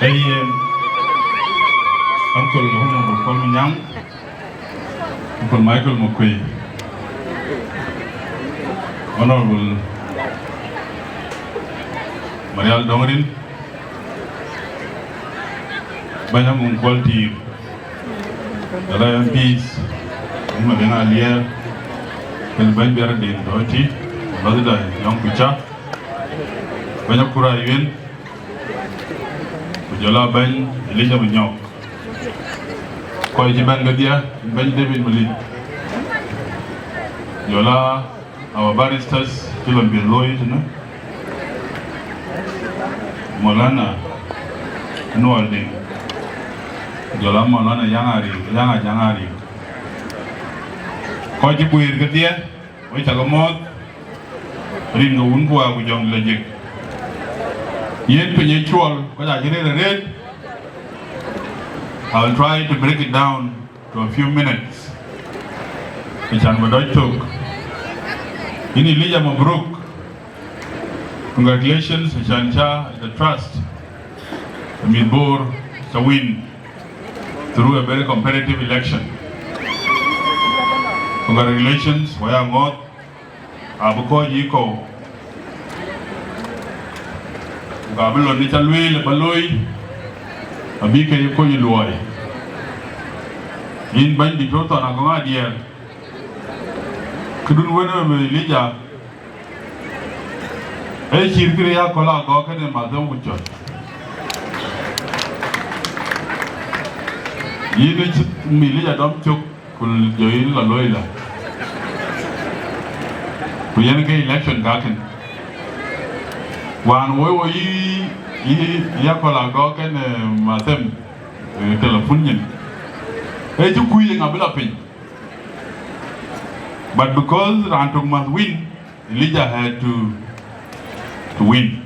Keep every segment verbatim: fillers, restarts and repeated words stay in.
Yen, Uncle Honorable Paul Manyang, Uncle Michael Makuei, Honorable Marial Dongrin, Banyamung Kual Tim, Dala M Ps, Madina Alier, Ken Bany Biar Din Doti, Bazida Yong Kucha, Banyakura Yuen, ku jɔl a bɛ̈ny Elijah Manyɔk. Kɔc cï bɛ̈n kedhie, bɛ̈ny David Malit. Jɔl a our barristers cï lon bï looi tënë. Maulana Nuɔl Deŋ. Jɔl a Maulana Yaŋ Ariu, Yaŋ Ajaŋ Ariu. Kɔc cï guiir kedhie, wek cä ke mɔ̈ɔ̈th, rin ke wun ku wä ku jɔŋ lajik. Yen piny ë cuɔl, kɔc acï rëër arëët. I will try to break it down to a few minutes. Acän bï dɔc thök. Yïn Elijah, mabruk. Congratulations, acän cä the trust. Mïth Bor cä win through a very competitive election. Congratulations, waya ŋɔɔth. Abï kɔc yï kɔ̈u. Ku ka bï lon ë cä lueel ba looi, abï ke ye kony ë luɔi. Yïn bɛ̈ny Diktor Thɔn Agɔŋ Adiɛɛr, këdun wën ë Elijah, ee cït kërë ya kɔl agɔk kënë madhëm ku cɔl. Yïn ë cï mi Elijah dɔm cök, ku jɔ yïn la looi la. Ku yen ke election kakën. Wään woi wo yï, yï, yï akɔl agɔk kënë, eh, madhëm, eh, telephone nyin. Ee cï kuc ë ŋa bï la piny. But because raan tök must win, Elijah had to, to win.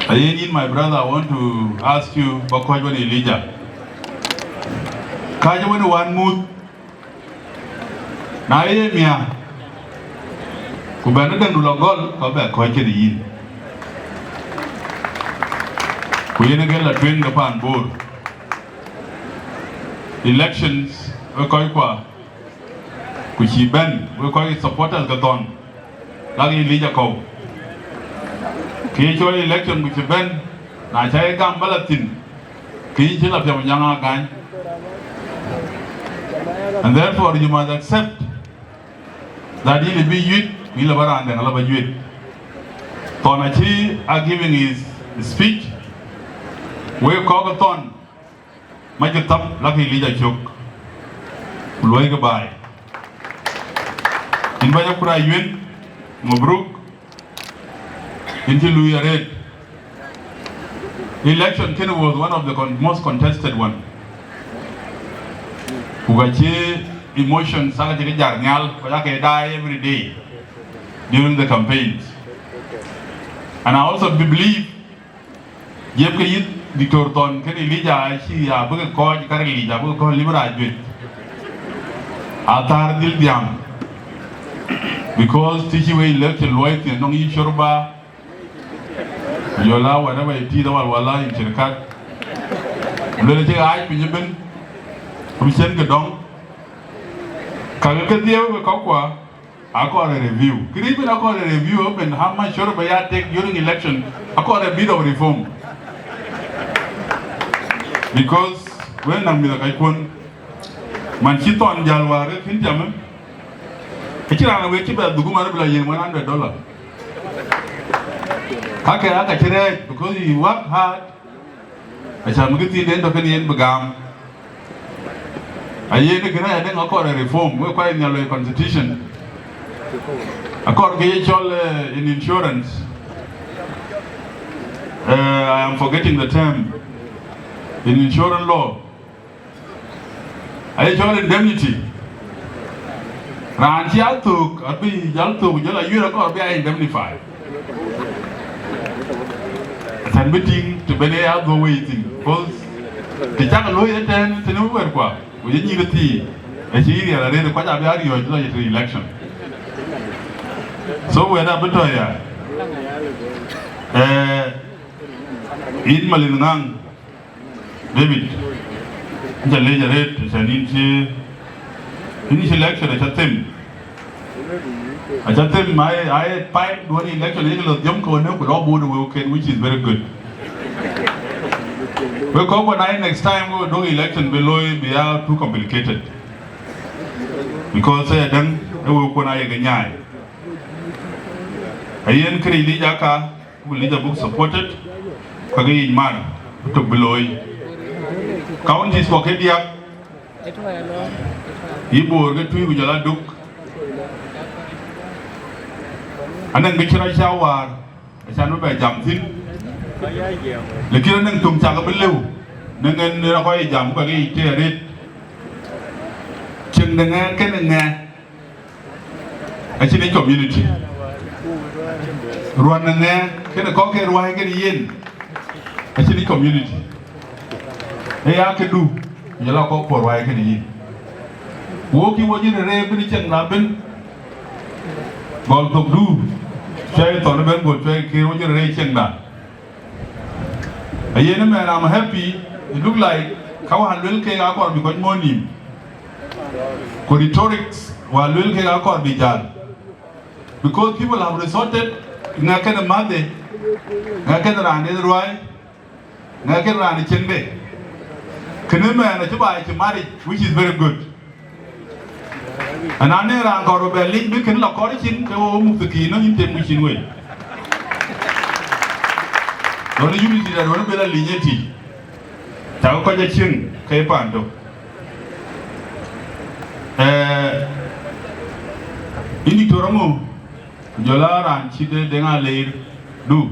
Ayen yïn, my brother, I want to ask you, ba kɔc wën Elijah. Kääc wën ë wään muth, na ye miäk, ku bɛn ë däŋdu la gɔl, ka bɛ kɔc kënë yïn. Ku yen ë gël la tueŋ de paan Bor. Elections, wek kɔc kua, ku cï bɛ̈n, wek kɔc supporters ke Thɔn, lak Elijah kɔ̈u. Kë ye cɔl election ku cï bɛ̈n, na ca ye gam ba la thïn, ke yïn cï la piɛm nyaŋ agany. And therefore you must accept that yïn bï yuit, ku yïn la ba raan dɛ̈ŋ la ba yuit. Thɔn acï a giving his speech, wek kɔc ke Thɔn, macï thap lak Elijah cök, ku luɔikë baai. Yïn bɛ̈ny Akura Yuën, mabruk, yïn cï luui arëët. Election kënë was one of the con-, most contested one. Ku ka cï emotions aka cï ke jar nhial, ku ake daai every day during the campaigns. And I also be-, believe Jiëp ke yïth Diktor Thɔn kënë Elijah acï ya bï ke kɔc ka ril yic, abï ke kɔc lïm rac juëc. Athär dhil dhiam. Because të cï wek election luɔi thïn nɔŋ yï shorba, jɔl a whatever it is, awal wala in shirkat. Luel acï ɣaac piny ëbën, ku cïn ke dɔŋ. Kakë kedhie wek kɔckua, akɔɔr a review. Kërë bïn akɔɔr a review, ëbën how much shorba ya take during election, akɔɔr a bit of reform. Because wën naŋ mïth akackun, man cï Thɔn jäl wäär ke kïn jam, ë, acï raan wek cï bɛ dhuk man bï la yiëk one hundred dollar. Kakë aka cï rɛɛc, because he work hard, acän bï këthiinden tɔ̈ kënë yen bï gam. Ayen kënë ayadäŋ akɔɔr a reform, wek kuany nhial wek constitution. Akɔɔr kë ye cɔl, eh, in insurance. Eh, I am forgetting the term. In insurance law, aye cɔl indemnity. Raan cï a thök, abï jal thök, jal a yuɛ̈r akɔɔr bï a indemnify. Tɛ̈n bï tïŋ të ben ë ya dhuɔ̈k wei thïn. Because të cak looi ëtɛ̈ɛ̈n tënë wek wɛ̈ɛ̈tkua, ku ye nyïïr ëthii, acï riɛl arëët kɔc abï a riɔ̈ɔ̈c lɔ yet election. So wɛ̈ɛ̈t abï tɔ̈ ya. Eh, yïn Malith Ŋaŋ, David, aca leec arëët, aca nïn cï, nïn cï election aca them. Aca them, ai, ai, pipe duɔ̈n election yek lɔ dhiɔm ke wën ku lɔ board wëu ken, which is very good. We kɔ̈k wën ai next time we duk election bï looi bï ya too complicated. Because, eh, däŋ, eh, wëu kun ayek nyaai. Ayen kërë leader ka, ku leader buk supported, ka ke yic mar, bï tök bï looi. Counties kɔ̈k ke diäk, yï Bor ke Tui ku jɔl a Duk. Anɛŋ kë cï rɔt cä waar, acan bï bɛ jam thïn. Lakin anɛŋ töŋ cak bï lëu, në ŋɛn në rɔt kɔc jam ka ke yic tëë arëët. Cieŋ de ŋɛk kenë ŋɛk, acïn ë community. Ruɔ̈n ë ŋɛk kenë kɔ̈k ke ruääi kenë yen, acïn ë community. Ë ya këdu, ku jɔl a kɔ̈k kuɔ ruääi kenë yen. Wok kï wo jïn rëër bïn cieŋda bën, gɔl thokdu, cuai thɔn ëbɛ̈n, go cuai kër wo jïn rëër cieŋda. Ayen ëmɛn, I'm happy. It look like ka wään luel kek akɔr bï kɔc mɔ̈ɔ̈r nïïm. Ku rhetorics wään luel kek akɔr bï jäl. Because people have resorted, ŋɛk kenë mäthde, ŋɛk kenë raan de ruääi, ŋɛk kenë raan de cieŋde. Kënë mɛn acï baai cï maric, which is very good. Ëna në raan kɔr bï bɛ lic bï kën lɔ kɔr cin, ke wo muk thïn nɔn yïn tem ku cin wei. Duɔ̈n unity da duɔ̈n bï la lic ë tïc. Cak kɔc a cieŋ ke paan tök. Eh, yïn Diktor Aŋö, ku jɔl a raan cït de Deŋ Aleer du.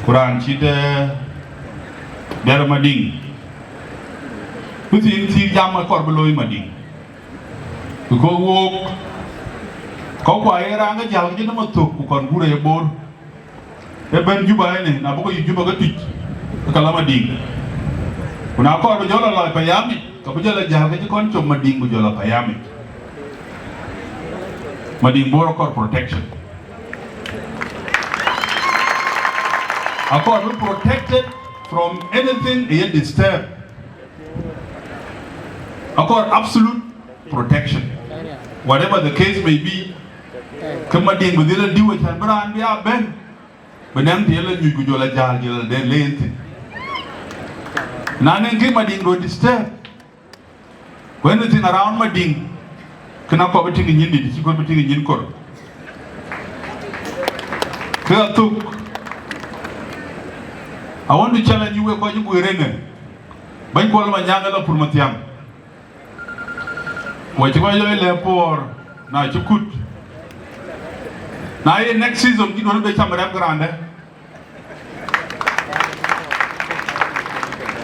Ku raan cït, eh, Biar Madiŋ. Ku thiin thiin jam akɔr bï looi Madiŋ. Because wok, kɔc kua ye raan ke jäl ke jënë ma thök ku kɔn gurë ye Bor. Ë bɛ̈n Juba ënë, na bï kɔc yï Juba ke tuc, ke ka la Madiŋ. Ku na kɔr bï jɔl a lɔ payamic, ka bï jɔl a jäl ke cï kɔn cop Madiŋ ku jɔl a payamic. Madiŋ Bor akɔr protection. Akɔr bï protected from anything ye disturb. Akɔr absolute protection. Whatever the case may be, ke Madiŋ bï dhil a diu acan bï raan bï a bɛ̈n, bï nɛŋ të ye la nyuc ku jɔl a jäl jɔl a den leen thïn. Na nɛŋ kë Madiŋ do disturb, ku anything around Madiŋ, kënë akɔr bï tïŋ nyin dït, cï kɔr bï tïŋ nyin kor. Ke athök, I want to challenge you, wek kɔc ë guëër ënë, bɛ̈ny Kuɔl Manyaŋ ë la pur mathiäŋ. Wɔ cï kɔc yɔ̈ɔ̈c lɛ̈k puɔ̈r, na cï kut. Na ye next season, cï duɔ̈n be cam rɛp ke raan dɛ̈.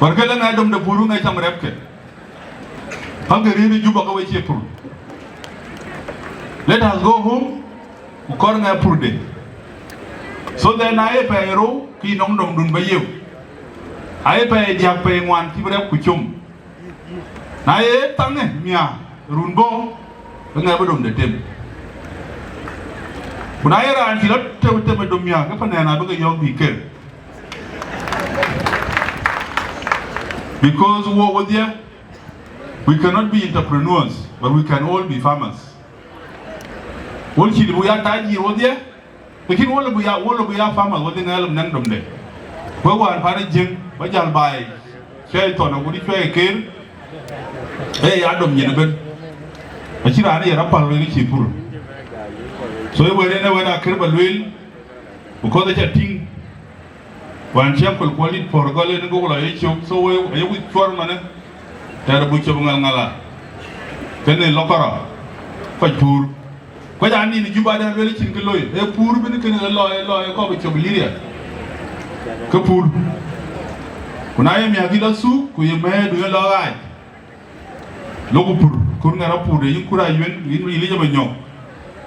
Wärkë lë ŋɛk dom de pur, ŋɛk cam rɛpke. Pälkë rïïr ë Juba ke we cie pur. Let us go home, ku kɔr ŋɛk pur de. So then, na ye pɛɛi rou, ke yï nɔŋ domdun ba yeu. Aye pɛɛi diäk pɛɛi ŋuan, cï bï rɛp ku com. Na ye thaŋë miäk run bɔ̈, ke ŋɛk bï dom de tem. Ku na ye raan cï lɔ teu tem ë dom miäk, ke panɛn abï ke yɔ̈ɔ̈k bï ker. Because wo wodhie, we cannot be entrepreneurs, but we can all be farmers. Wol cï lëu buk ya tajir wodhie, lakin wol lëu buk ya, wol lëu buk ya farmers wodhie, ŋɛk lëu nɛŋ domde. Wek wään pan ë Jiëŋ, ba jäl baai, cuɛi thɔn agut cuɛi ker, ee ya dom nyin ëbën. Acïn raan ye rap päl wek cï pur. So, ë wɛ̈t en ë wɛ̈t akër ba lueel, because aca tïŋ, wään cï Uncle Kuɔl dït puɔ̈r gɔl en gok lɔ ye cök, so we aye wïc cuɔr manë, tɛ̈r buk cop ŋalŋala. Kënë lɔ kɔrɔ, kɔc pur. Kɔc aa nïn ë Juba dɛ̈ lueel cïn kë loi, ee pur bïn kënë lɔ, lɔ, kɔp cop Liria. Ke pur. Ku na ye miäk dï lɔ thuk, ku ye mɛ̈ɛ̈rdu ye lɔ ɣaac. Lok pur, kur ŋɛk rɔt pur de, yïn kur ayuën, yïn Elija ba nyɔk.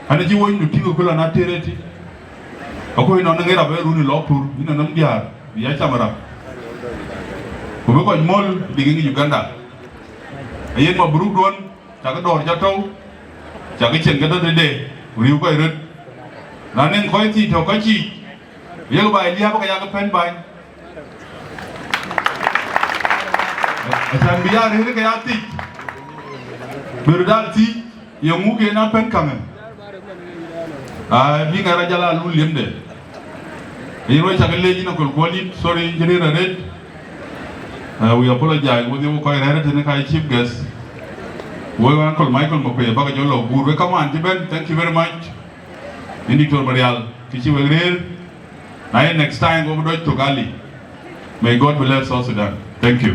An, acï wonydu tïŋ ë ku lɔ na tëër ëtï. Aku ënɔn ŋɛk rap ë run ë lɔ pur, yïn anɔm diäär, bï ya cam rap. Ku bï kɔc mɔ̈l, bïk ŋic Uganda. Ayen mabruk duɔ̈n, cakë dɔ̈ɔ̈r cä tɔ̈u, cakë cieŋ ke tɔ̈ tëde, ku riëëu kɔc röt. Na nɛŋ kɔc thii tɔ̈ kɔc cïï, yek baai liääp ke yak pɛ̈n baai. Acan bï ya rëër ke ya thic. Bï röt dal thic, ye ŋu ke na pɛ̈n käŋë. Aa, bï ŋɛk rɔt jal a lul liemde. Yen wek cak leec yïn Uncle Kuɔl yïn, sorry, yïn cï rëër arëët. Uh, we apologize, wodhie wok kɔc rɛ̈ɛ̈r tënë ka chief guest. Wek Uncle Michael Makuei, bäk jɔ lɔ guur. Wek kaman cï bɛ̈n, thank you very much. Yïn Doctor Marial, kë cï wek rëër. Na yen next time, wok dɔc thok Ali. May God bless South Sudan. Thank you.